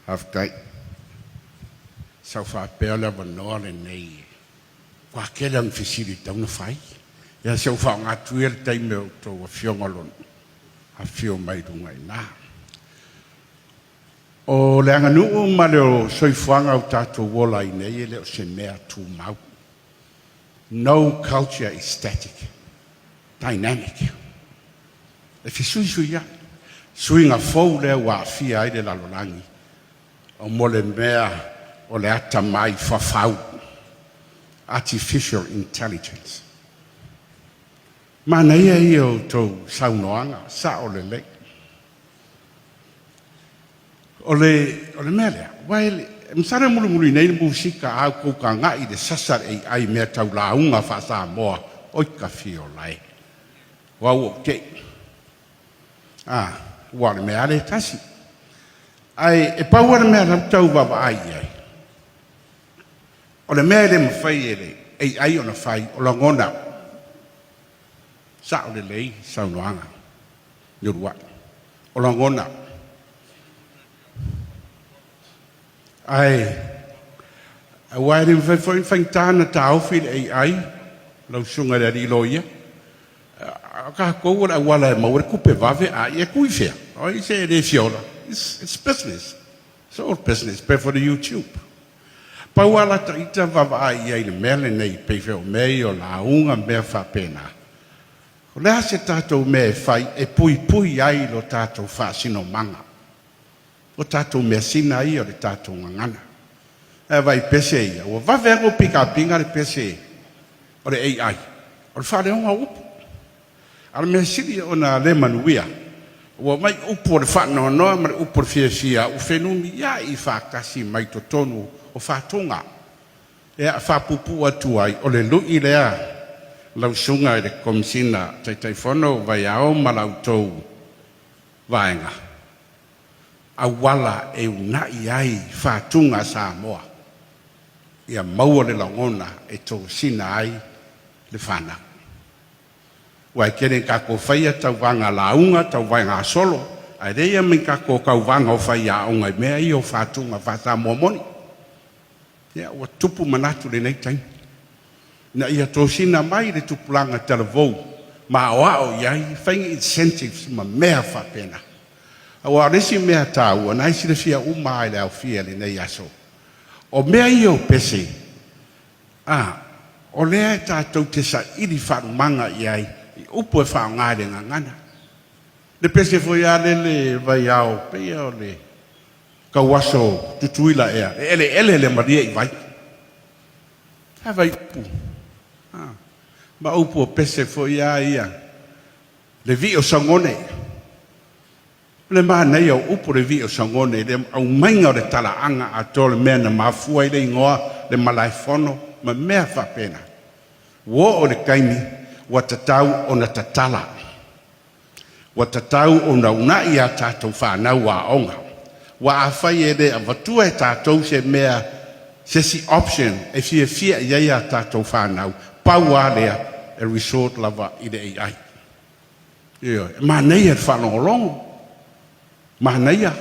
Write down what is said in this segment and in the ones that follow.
Faafetai. Sa ou faapea o le avanoa lenei ua tele ona fesili e tatau ona fai. Ia se i ou faaaoga atu ia le taimi o outou afioga o lo o afifio mai i luga i ina. O le aganuu ma le soifuaga ua tatou ola ai nei e le o se mea tumau. No culture is static, dynamic. E fesuisuiai. Suiga fou lea ua aafia ai le lalolagi o mo le mea o le atamai fafau, artificial intelligence. Manaia ia o outou saunoaga, sao lelei. O le mea lea, aua e masalo e mulimuli nei le musika a outou tagai i le sasa le AI i mea tau lauga faa-Samoa, oi ka fiola e. O au ua ou te'i. A, aua o le mea lava lea e tasi. Ae e pau lava le mea o lea ou te tau vaavaai i ai, o le mea e le mafai e le AI ona fai, o lagona. Sao lelei saunoaga Uluai. O lagona. Ae aua e le mafai foi ona faigata ona taofi le AI, lau susuga i le alii loia. O tatou o le auala e maua ai le tupe vave, a ia tuu i fea? O ai se e le fia ola? It's business. It's all business. Pay for the YouTube. Pau lava la ita vaavaai i ai i le mea lenei, pei foi o mea ia o lauga ma mea faapena. O le a se tatou mea e fai e puipui ai lo tatou faasinomaga? O tatou measina ia o le tatou gagana. Ae vaai i pese ia, ua vave lava ona pikapiga le pese o le AI, o le faaleoga o upu. A o le mea sili ona le manuia, ua omai upu o le faanoanoa ma le upu o le fiafia ua fenumiai faatasi mai totonu o faatuga. Ia, faapuupuu atu ai, o le lui lea lau susuga i le Komesina Taitaifono o Vaiao ma la outou vaega, auala e uunai ai faatuga Samoa ia maua le lagona e tosina ai le fanau. Aua e tele ina tatou faia tauvaga lauga, tauvaga gasolo, ae leai lava ma ni tatou tauvaga o faiaoga i mea ia o faatuga faa-Samoa moni. Ia, ua tupu manatu i lenei taimi, ina ia tosina mai le tupulaga talavou ma aoao i ai, fai ni incentives ma mea faapena. Aua o le isi mea taua, na e silafia uma lava i le aofia i lenei aso, o mea ia o pese, a, o lea e tatou te saili faalumaga i ai i upu e faaaoga i le gagana. Le pese foi lava lele vaiao, pei o le tauaso Tutuila ea, e eleele le malie i vai. A vai upu, a, ma upu o pese foi lava ia, le vii o Sagone. O le manaia o upu le vii o Sagone i le aumaiga o le talaaga atoa o le mea na mafua ai le igoa le malaefono ma mea faapena. Ua oo i le taimi ua tatau ona tatala. Ua tatau ona uunai a tatou fanau aoga. Ua afai e le avatua e tatou se mea se isi option e fiafia i ai a tatou fanau, pau lava lea e resort lava i le AI. Ioe, e manaia le faalogologo, manaia,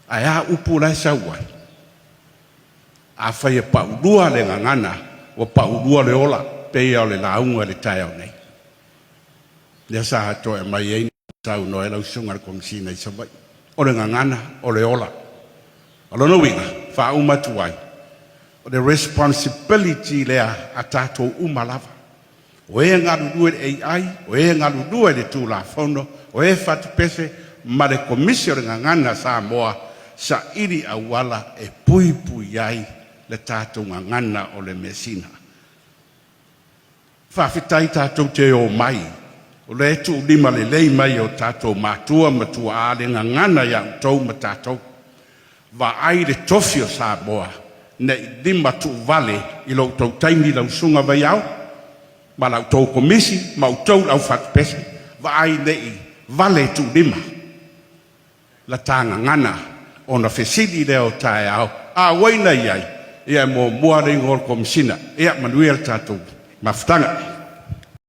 ae a upu la e sau ai? Afai e paulua le gagana, ua paulua le ola, pei lava o le lauga i le taeao nei. Lea sa toe aumai ai saunoa ai lau susuga i le Komesina i Savaii. O le gagana, o le ola. O lona uiga, faauma atu ai, o le responsibility lea a tatou uma lava. O e galulue i le AI, o e galulue i le Tulafono, o e fatupese ma le Komisi o le Gagana Samoa, saili auala e puipui ai le tatou gagana o le measina. Faafetai tatou te omai, o lea e tuulima lelei mai e o tatou matua ma tuaa le gagana ia outou ma tatou. Vaai le tofi o Samoa ne i lima tuuvale i lo outou taimi lau susuga Vaiao ma la outou komisi ma outou le au fatupese, vaai ne i vale tuulima la ta gagana ona fesili lea o taeao a uai na i ai, ia e muamua le igoa o le Komesina. Ia manuia le tatou mafutaga.